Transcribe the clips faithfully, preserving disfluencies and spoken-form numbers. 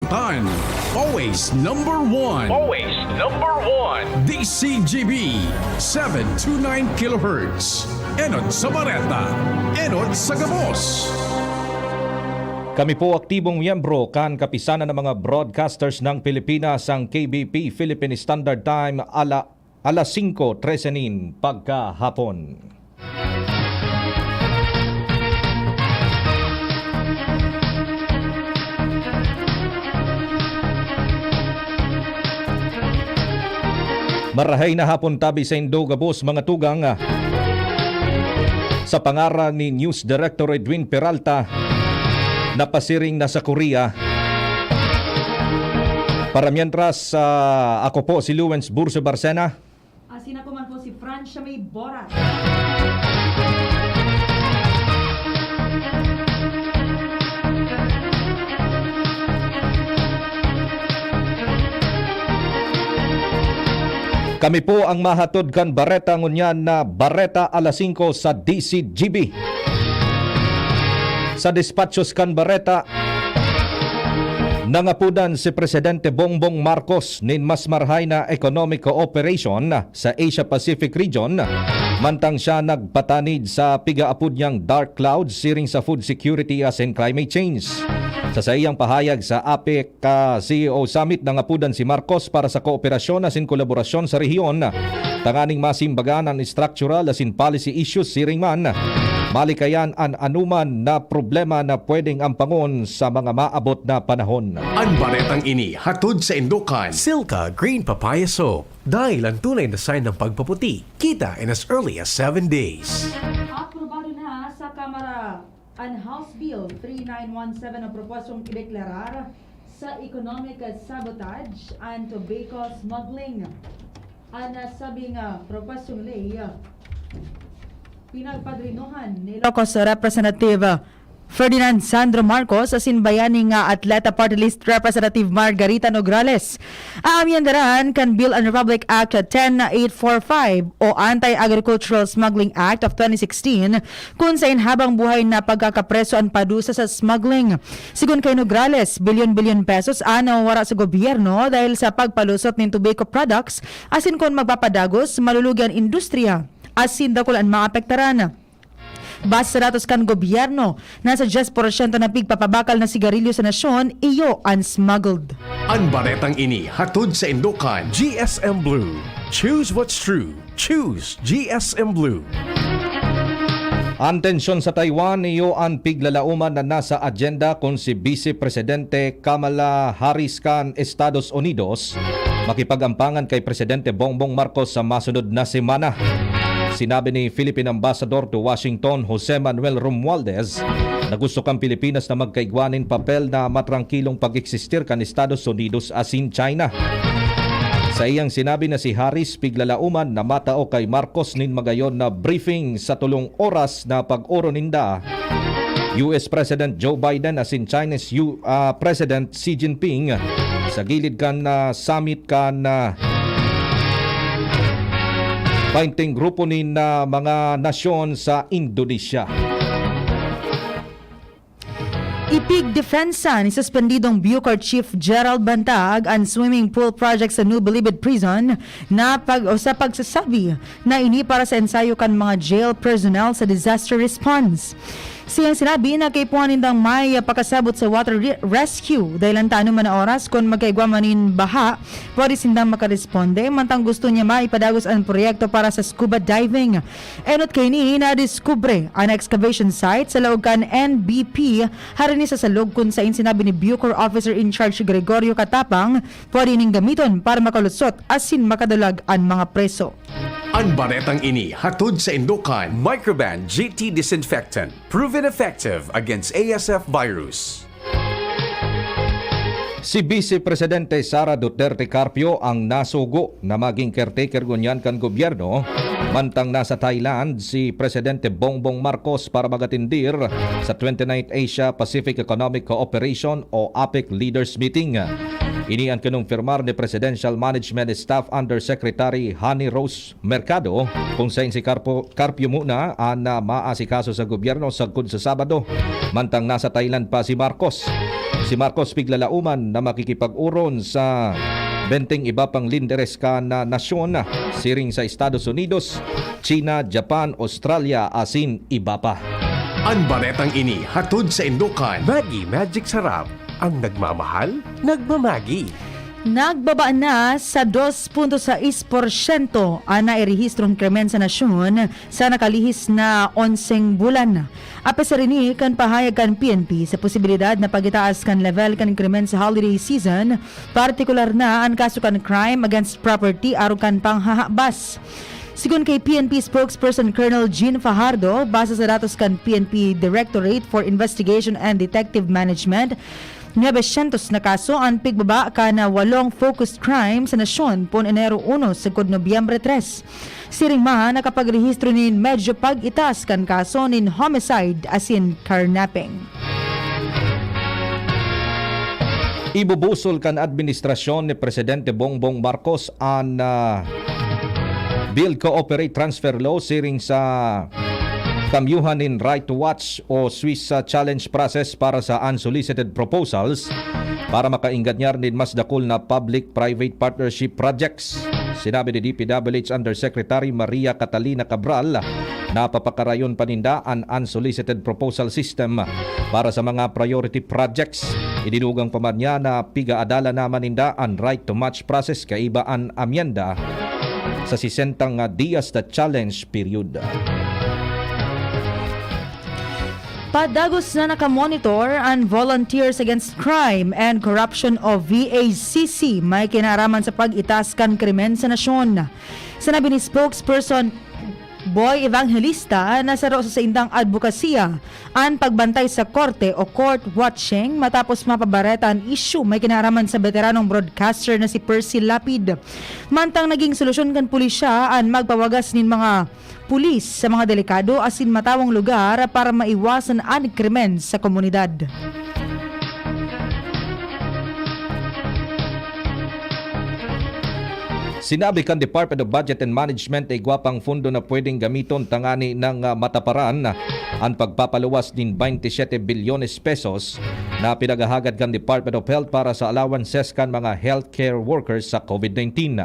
Tan, always number one. Always number one. D C G B, seven two nine kilohertz. Enot sa Bareta, enot sa gabos. Kami po aktibong miyembro kan Kapisanan ng mga Broadcasters ng Pilipinas, ang K B P Philippine Standard Time, ala alas singko trese nin pagkahapon. Marahay na hapon tabi saindo gabos, mga tugang. Sa pangaran ni News Director Edwin Peralta, napasiring na sa Korea. Para mientras, ah, ako po si Lawrence Burso Barcena. Asin ako man po si Francia May Boras. Kami po ang mahatod kan bareta ngunyan na Bareta Alas Singko sa D C G B. Sa despachos kan bareta, nangapodan si Presidente Bongbong Marcos nin mas marahay na economic cooperation sa Asia-Pacific region, mantang siya nagpatanid sa piga-apod niyang dark clouds siring sa food security asin climate change. Sa saiyang pahayag sa APEC, ah, C E O Summit, nangapodan si Marcos para sa kooperasyon asin kolaborasyon sa rehiyon, tanganing masimbagan an estruktural asin policy issues siring man malikayan an anuman na problema na pwedeng ampangon sa mga maabot na panahon. An baretang ini hatod saindo kan Silka Green Papaya Soap. Dahil ang tunay na sign ng pagpaputi, kita in as early as seven days. Aprobado na sa Kamara an House Bill three nine one seven na propwestong ideklarar sa economic sabotage and tobacco smuggling. An nasabing, ah, propwestong ley, ah, pinagpadrinohan ni Ilocos Representative, ah, Ferdinand Sandro Marcos asin Bayani nga Atleta Party List Representative Margarita Nograles. Aamyandaran kan Bill and Republic Act ten eight four five o Anti-Agricultural Smuggling Act of twenty sixteen, kun saen habang buhay na pagkakapreso an padusa sa smuggling. Sigon kay Nograles, bilyon-bilyon pesos an nawawara sa gobyerno dahil sa pagpalusot nin tobacco products, asin kun magpapadagos, malulugi an industriya asin dakul an maapektaran. Base sa datos kan gobyerno, nasa dyes porsyento na pigpapabakal na sigarilyo sa nasyon iyo an smuggled. An baretang ini hatod saindo kan G S M Blue. Choose what's true. Choose G S M Blue. An tensyon sa Taiwan, iyo an piglalaoman na nasa agenda kun si Vice Presidente Kamala Harris kan Estados Unidos makipag-ampangan kay Presidente Bongbong Marcos sa masunod na semana. Sinabi ni Philippine Ambassador to Washington, Jose Manuel Romualdez, na gusto kan Pilipinas na magkaigwa nin papel na matrangkilong pag-eksistir kan Estados Unidos asin China. Sa iyang sinabi na si Harris, piglalaoman na matao kay Marcos nin magayon na briefing sa tolong oras na pag-oro ninda, U S President Joe Biden asin Chinese U-, ah, President Xi Jinping sa gilid kan, ah, summit kan, ah, bainteng grupo nin, ah, mga nasyon sa Indonesia. Ipigdepensa ni suspendidong Bucor Chief Gerald Bantag an swimming pool project sa New Bilibid Prison na pag-, o sa pagsasabi na ini para sa ensayo kan mga jail personnel sa disaster response. Siyang sinabi na kaipuhan nindang may pakasabot sa water re-, rescue dahil an tano man na oras kun magkaigwa man nin baha, pwede sindang makaresponde, mantang gusto niya maipadagos an proyekto para sa scuba diving. Enot kaini, nadiskubre an excavation site sa laog kan N B P, hari ni sa salog kun sain sinabi ni Bucor Officer in Charge Gregorio Catapang, pwede ning gamiton para makalusot asin makadulag an mga preso. An baretang ini hatod saindo kan Microban G T Disinfectant, proven effective against A S F virus. Si Vice Presidente Sara Duterte Carpio ang nasugo na maging caretaker ngunyan kan gobyerno, mantang nasa Thailand si Presidente Bongbong Marcos para magatindir sa twenty-ninth Asia Pacific Economic Cooperation o APEC Leaders Meeting. Ini an kinumpirmar ni Presidential Management Staff Undersecretary Honey Rose Mercado, kun sain si Carpo-, Carpio muna an, ah, maasikaso sa gobyerno sagkod sa Sabado, mantang nasa Thailand pa si Marcos. Si Marcos piglalauman na makikipag-oron sa benteng iba pang linderes kan nasyon, siring sa Estados Unidos, China, Japan, Australia, asin iba pa. An baretang ini hatod sa Indokan. Maggi Magic Sarap. Ang nagmamahal, nagmamagi. Nagbaba na sa dos punto sais porsyento an nairehistrong krimen sa nasyon sa nakalihis na onseng bulan. Apesar ini kan pahayag kan P N P sa posibilidad na pag-itaas kan level kan krimen sa holiday season, partikular na an kaso kan crime against property arog kan panghahabas. Sigon kay P N P spokesperson Colonel Jean Fajardo, base sa datos kan P N P Directorate for Investigation and Detective Management, nuebe syentos na kaso an pigbaba kan walong focused crime sa nasyon poon Enero uno sagkod Nobyembre tres. Siring man, nakapagrehistro nin medyo pag-itaas kan kaso nin homicide asin carnapping. Ibubusol kan administrasyon ni Presidente Bongbong Marcos an, ah, Build Cooperate Transfer Law siring sa kamyuhan nin Right to Watch o Swiss, ah, challenge process para sa unsolicited proposals para makaingganyar nin mas dakul na public-private partnership projects. Sinabi ni D P W H Undersecretary Maria Catalina Cabral na papakarayon pa ninda an unsolicited proposal system para sa mga priority projects. Idinugang pa man niya na pigaadalan naman ninda an right to match process kaiba an amyenda sa sesentang dias na challenge period. Padagos na nakamonitor an Volunteers Against Crime and Corruption o V A C C may kinaraman sa pag-itas kan krimen sa nasyon. Sinabi ni spokesperson Boy Evangelista na saro sa saindang adbokasiya an pagbantay sa korte o court watching matapos mapabareta an isyu may kinaraman sa beteranong broadcaster na si Percy Lapid. Mantang naging solusyon kan pulisya an magpawagas nin mga pulis sa mga delikado asin matawong lugar para maiwasan an krimen sa komunidad. Sinabi kan Department of Budget and Management na igwa pang fundo na pwedeng gamiton tangani nang, ah, mataparan an pagpapaluwas nin baynte siyete bilyones pesos na pinaghahagad kan Department of Health para sa allowances kan mga healthcare workers sa COVID nineteen.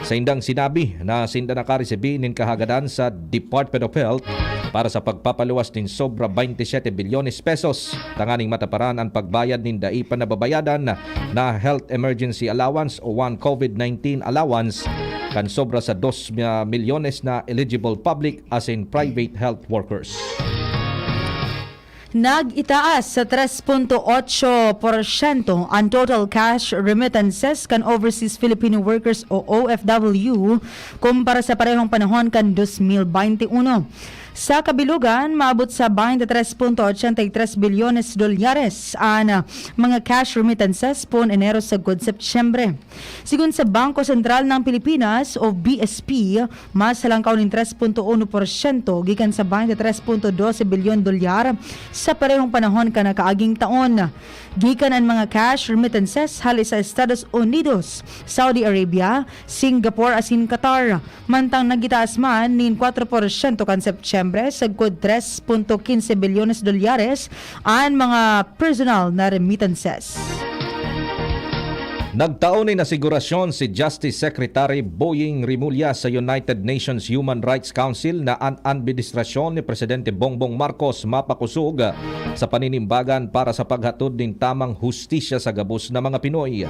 Saindang sinabi na sinda nakaresibi nin kahagadan sa Department of Health para sa pagpapaluwas nin sobra baynte siyete bilyones pesos tanganing mataparan an pagbayad nin dai pa nababayadan na health emergency allowance o one COVID nineteen allowance kan sobra sa dos milyones na eligible public asin private health workers. Nag-itaas sa tres punto otso porsyento an total cash remittances kan overseas Filipino workers o O F W kumpara sa parehong panahon kan dos mil baynte uno. Sa kabilugan, maabot sa baynte tres punto ochenta y tres bilyones dolyares an mga cash remittances poon Enero sagkod Setyembre. Sigon sa Bangko Sentral ng Pilipinas o B S P, mas halangkaw nin tres punto uno porsyento gikan sa baynte tres punto dose bilyon dolyar sa parehong panahon kan nakaaging taon. Gikan an mga cash remittances hali sa Estados Unidos, Saudi Arabia, Singapore asin Qatar. Mantang nagitaas man nin kwatro porsyento kan Setyembre, sagkod tres punto kinse bilyones dolyares an mga personal na remittances. Nagtao nin asigurasyon si Justice Secretary Boying Rimulya sa United Nations Human Rights Council na an administrasyon ni Presidente Bongbong Marcos mapakosog sa paninimbagan para sa paghatod nin tamang hustisya sa gabos na mga Pinoy.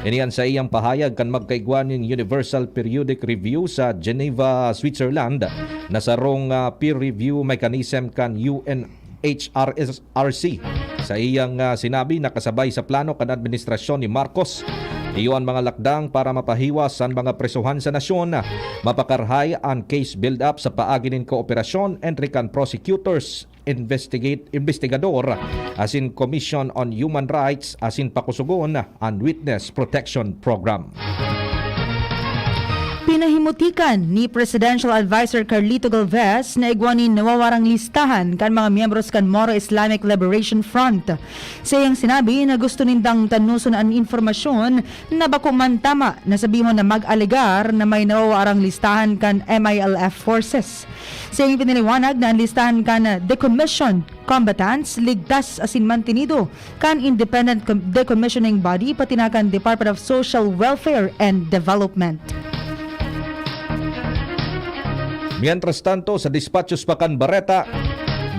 Ini an saiyang pahayag kan magkaigwa nin Universal Periodic Review sa Geneva, Switzerland, na sarong, ah, peer review mechanism kan U N H R S R C. Sa iyang, ah, sinabi, nakasabay sa plano kan administrasyon ni Marcos, iyo an mga lakdang para mapahiwas an mga presohan sa nasyon, mapakarahay an case build-up sa paagi nin kooperasyon entre kan prosecutors, investigate, investigador, asin Commission on Human Rights, asin pakusugon an Witness Protection Program. Pinahimutikan ni Presidential Advisor Carlito Galvez na igwa nin nawawarang listahan kan mga miyembros kan Moro Islamic Liberation Front. Sa iyang sinabi na gusto nindang tanuson an impormasyon na bako man tama na sabihon na mag-alegar na may nawawarang listahan kan M I L F forces. Sa iyang pinaliwanag na an listahan kan decommissioned combatants ligtas asin mantinido kan Independent Com-, Decommissioning Body pati na kan Department of Social Welfare and Development. Mientras tanto, sa despachos pa kan Bareta,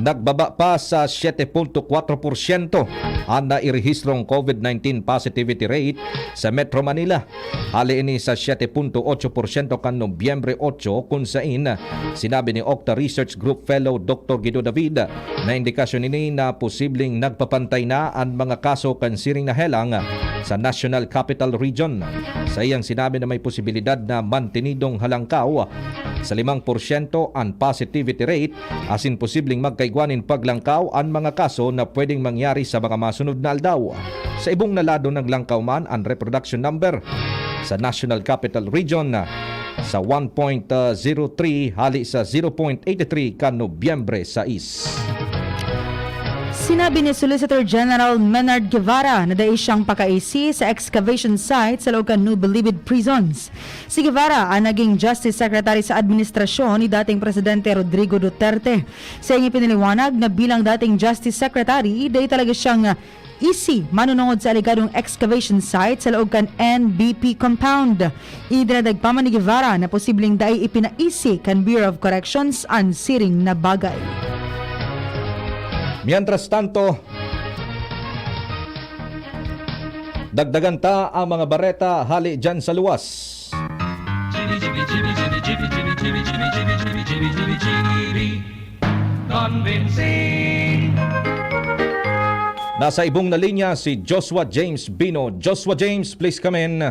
nagbaba pa sa siyete punto kwatro porsyento an nairehistrong COVID nineteen positivity rate sa Metro Manila. Hali ini sa siyete punto otso porsyento kan Nobyembre otso, kun sain sinabi ni Octa Research Group Fellow Doctor Guido David na indikasyon ini na posibleng nagpapantay na an mga kaso kan siring na helang sa National Capital Region. Sa iyang sinabi na may posibilidad na mantinidong halangkaw sa limang porsyento an positivity rate asin posibleng magkaigwa nin paglangkaw an mga kaso na pwedeng mangyari sa mga masunod na aldaw. Sa ibong na lado, naglangkaw man an reproduction number sa National Capital Region sa one point zero three hali sa zero point eight three kan Nobyembre sais. Sinabi ni Solicitor General Menard Guevara na dai siyang pakaisi sa excavation site sa laog kan New Bilibid Prisons. Si Guevara ang naging Justice Secretary sa administrasyon ni dating Presidente Rodrigo Duterte. Sa iyang ipinaliwanag na bilang dating Justice Secretary, dai talaga siyang isi manunungod sa alegadong excavation site sa laog kan N B P compound. Idinadagpaman ni Guevara na posibleng dai ipinaisi kan Bureau of Corrections an siring na bagay. Mientras tanto, dagdagan ta ang mga bareta hali dyan sa luwas. Convincing. Nasa ibong na linya si Joshua James Bino. Joshua James, please come in.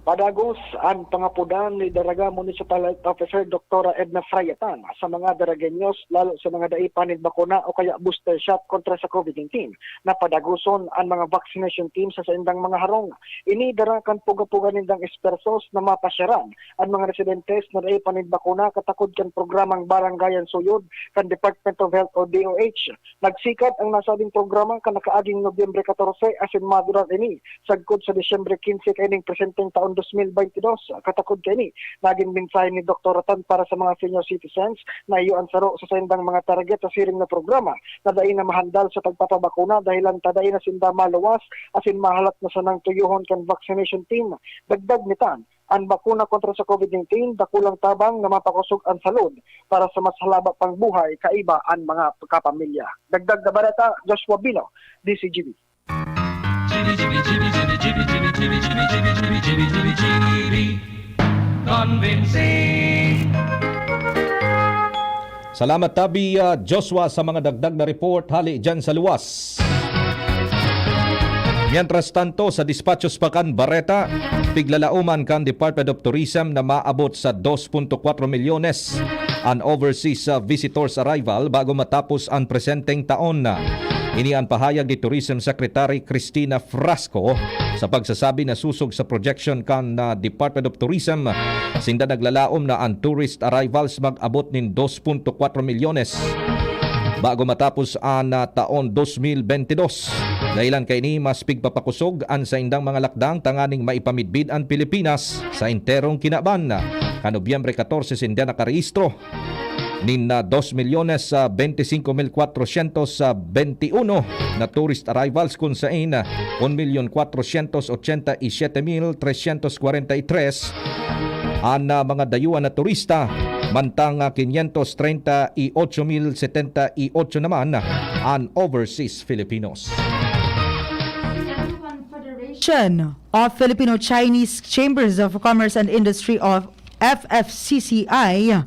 Padagos an pangapodan ni Daraga Municipal Health Officer Doktora Edna Frayatan sa mga Daragueños, lalo sa mga dai pa nin bakuna o kaya booster shot kontra sa COVID nineteen, na padagoson an mga vaccination team sa saindang mga harong. Ini dara kan puga-puga nindang espertos na mapasyaran an mga residentes na dai pa nin bakuna katakod kan programang Barangayan Suyod kan Department of Health o D O H. Nagsikad ang nasabing programa kan nakaaging Nobyembre katorse asin madurar ini sagkod sa Disyembre kinse kaining presenteng taon dos mil baynte dos. Katakod kaini, nagin mensahe ni Doktora Tan para sa mga senior citizens na iyo an saro sa saindang mga target sa siring na programa na dai na mahandal sa pagpapabakuna dahelan ta dai na sinda maluwas asin mahalat na sanang tuyohon kan vaccination team. Dagdag ni Tan, an bakuna kontra sa COVID nineteen, dakulang tabang na mapakosog an salud para sa mas halaba pang buhay kaiba an mga kapamilya. Dagdag na bareta, Joshua Bino, D C G B. Convincing. Salamat tabi, ah, Joshua, sa mga dagdag na report hali dyan sa luwas. Mientras tanto, sa despachos pa kan Bareta, piglalaoman kan Department of Tourism na maabot sa dos punto kwatro milyones an overseas, ah, visitors arrival bago matapos an presenteng taon. Ini an pahayag ni Tourism Secretary Cristina Frasco sa pagsasabi na sosog sa projection kan, ah, Department of Tourism, sinda naglalaom na an tourist arrivals mag-abot nin dos punto kwatro milyones bago matapos an, ah, taon dos mil bente dos. Dahelan kaini, mas pigpapakosog an saindang mga lakdang tanganing maipamidbid an Pilipinas sa enterong kinaban. Kan Nobyembre katorse, sinda nakarehistro nin, ah, dos milyones, ah, bente singko mil kwatrosyentos, ah, bente uno na tourist arrivals, kun sain, ah, un milyon kwatrosyentos otsenta y siyete mil tresyentos kwarenta y tres an, ah, mga dayuhan na turista, mantang, ah, kinyentos treinta y ocho mil setenta y ocho naman an overseas Filipinos. Federation of Filipino-Chinese Chambers of Commerce and Industry of F F C C I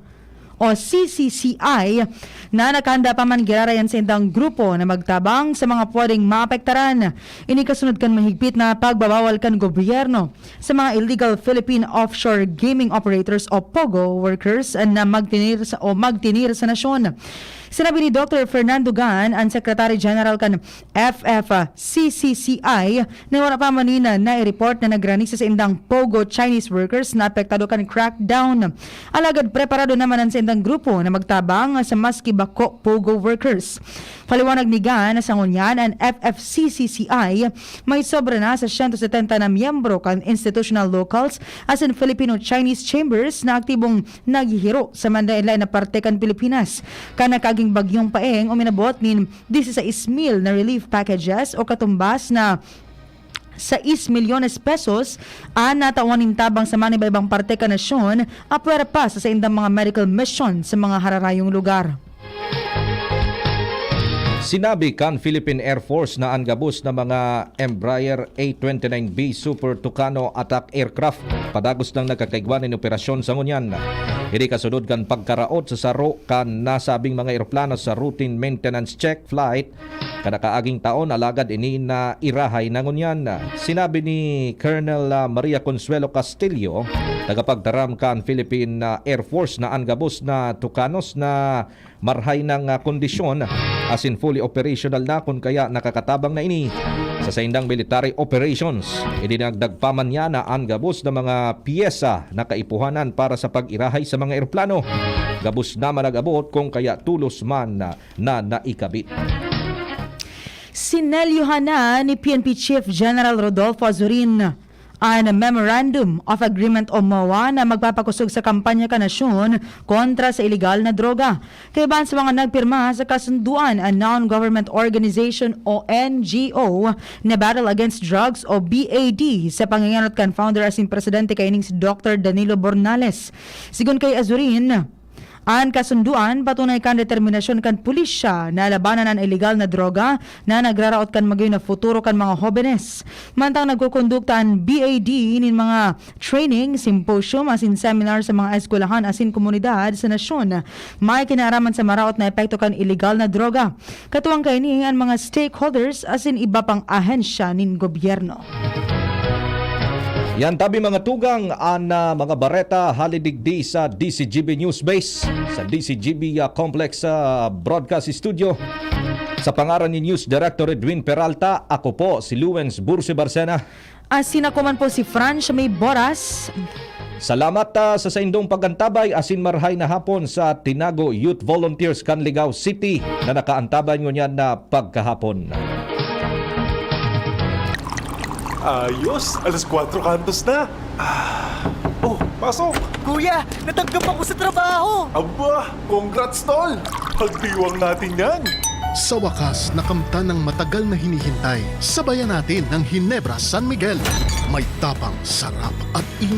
o C C C I na nakahanda pa man giraray an saindang grupo na magtabang sa mga pwedeng maapektaran. Ini kasunod kan mahigpit na pagbabawal kan gobyerno sa mga illegal Philippine offshore gaming operators o POGO workers na magtinir sa, o magtinir sa nasyon. Sinabi ni Doctor Fernando Gan, ang Secretary General kan F F C C C I, na wala pa man nin nai-report na nagrani sa saindang POGO Chinese workers na apektado kan crackdown. Alagad preparado naman ang saindang grupo na magtabang sa maski bako POGO workers. Paliwanag ni Gan na sa ngunyan, ang F F C C C I may sobra na sa siyento setenta na miyembro kan institutional locals asin Filipino-Chinese chambers na aktibong naghihiro sa manlaen-laen na parte kan Pilipinas. Kan nakaaging bagyong paeng, uminabot nin diseseis mil na relief packages o katumbas na sais milyones pesos an natawan nin tabang sa maniba-ibang parte kan nasyon, apwera pa sa saindang mga medical mission sa mga hararayong lugar. Sinabi kan Philippine Air Force na an gabos na mga Embraer A twenty-nine B Super Tucano attack aircraft padagos nang nagkakaigwa nin operasyon sa ngunyan. Ini kasunod kan pagkaraot sa saro kan nasabing mga eroplano sa routine maintenance check flight kan nakaaging taon, alagad ini na irahay na ngunyan. Sinabi ni Colonel ah, Maria Consuelo Castillo, tagapagtaram kan Philippine ah, Air Force, na an gabos na Tucanos na marhay nang ah, kondisyon asin fully operational na kun kaya nakakatabang na ini sa saindang military operations. Idinagdag pa man niya na an gabos na mga piyesa na kaipuhanan para sa pag-irahay sa mga eroplano gabos na man nag-abot kun kaya tolos man na, na naikabit. Sinelyohan na ni P N P Chief General Rodolfo Azurin an Memorandum of Agreement o MOA na magpapakosog sa kampanya kan nasyon kontra sa iligal na droga. Kaiba sa mga nagpirma sa kasunduan, an Non-Government Organization o N G O na Battle Against Drugs o B A D sa pangangenot kan founder asin presidente kaining si Doctor Danilo Bornales. Sigon kay Azurin, an kasunduan patunay kan determinasyon kan pulisya na labanan an iligal na droga na nagraraot kan magayon na futuro kan mga hobenes. Mantang nagkukondukta an B A D nin mga training, symposium asin seminar sa mga eskwelahan asin komunidad sa nasyon, may kinaaraman sa maraot na epekto kan iligal na droga. Katuwang kaini an mga stakeholders asin iba pang ahensya nin gobyerno. Yan tabi mga tugang an ah, mga bareta hali digdi sa D C G B News Base sa D C G B ah, Complex ah, Broadcast Studio. Sa pangaran ni News Director Edwin Peralta, ako po si Luens Bursi Barcena. Asin ako man po si Francia May Boras. Salamat ah, sa saindong pag-antabay asin marhay na hapon sa Tinago Youth Volunteers kan Ligao City na nakaantabay ngunyan na pagkahapon. Ayos, alas kwatro kantos na. Ah, oh, pasok! Kuya, natanggap ako sa trabaho! Aba, congrats, tol! Pagdiwang natin yan! Sa wakas, nakamtan ang matagal na hinihintay. Sabayan natin ang Ginebra San Miguel. May tapang, sarap at init.